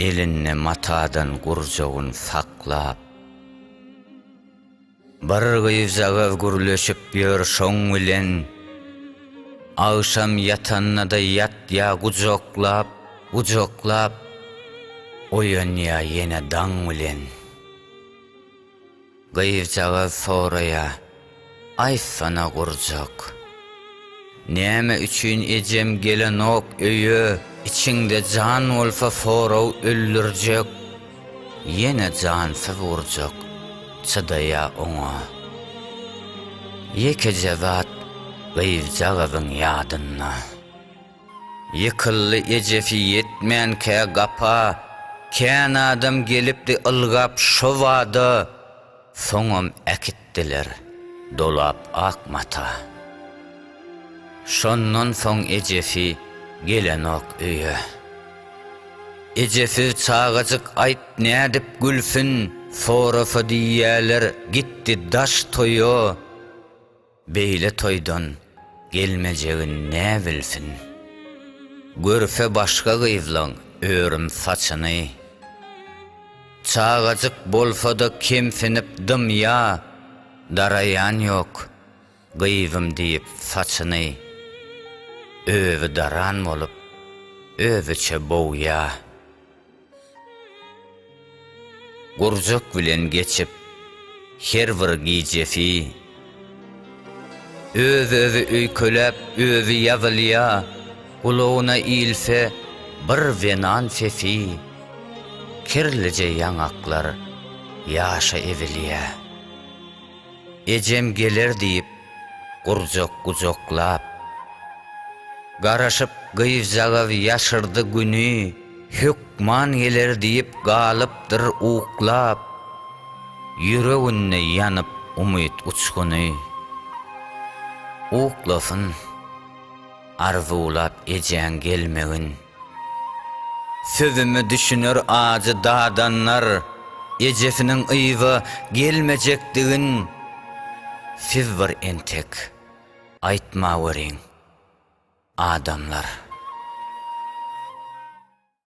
Elinde matadan gurjagyn saklap. Bir gyzjagaz gürleşip ýör şoň bilen. Agşam ýatanda-da ýatýa gujaklap, gujaklap, Oýanýa ýene daň bilen. Gyzjagaz soraýa, Aýtsana gurjak. Näme üçin ejem gelenok öýe, Içiňde jan bolsa sorag öldürjek. Ýene jansyz gurjak çydaýa oňa. Ýekeje zat gyzjagazyň ýadynda. Ýykyldy ejesi ýetmänkä gapa, Kän adam gelipdi ylgap şo bada, Soňam äkitdiler dolap ak mata. Şondan soň ejesi gelenok öýe. Ejesiz çagajyk aýt nädip gülsün, Sorasa diýýäler gitdi daş toýa. Beýle toýdan gelmejegin nä bilsin. Görse başga gyzlaň örüm saçyny. Çagajyk bolsa-da kemsinip dymýa, Daraýan ýok, gyzym diýip saçyny. Özi daran bolup, özüçe bowýa. Gurjak bilen geçip her bir gijesi. Öz-özi öýkeläp özi ýazylýa, Gulagyna ilse bir zenan sesi, Kirlije ýaňaklar ýaşa ezilýä. Ejem geler diýip gurjak gujaklap. Garaşyp gyzjagaz ýaşyrdy güni, Hökman geler diýip galypdyr uklap. Ýüreginde ýanyp umyt uçguny. Uklasyn. Arzuwlap ejäň gelmegin. Sözüme düşüner ajy dadanlar, Ejesiniň yza gelmejekdigin Siz bir entek aýtmaweriň, adamlar.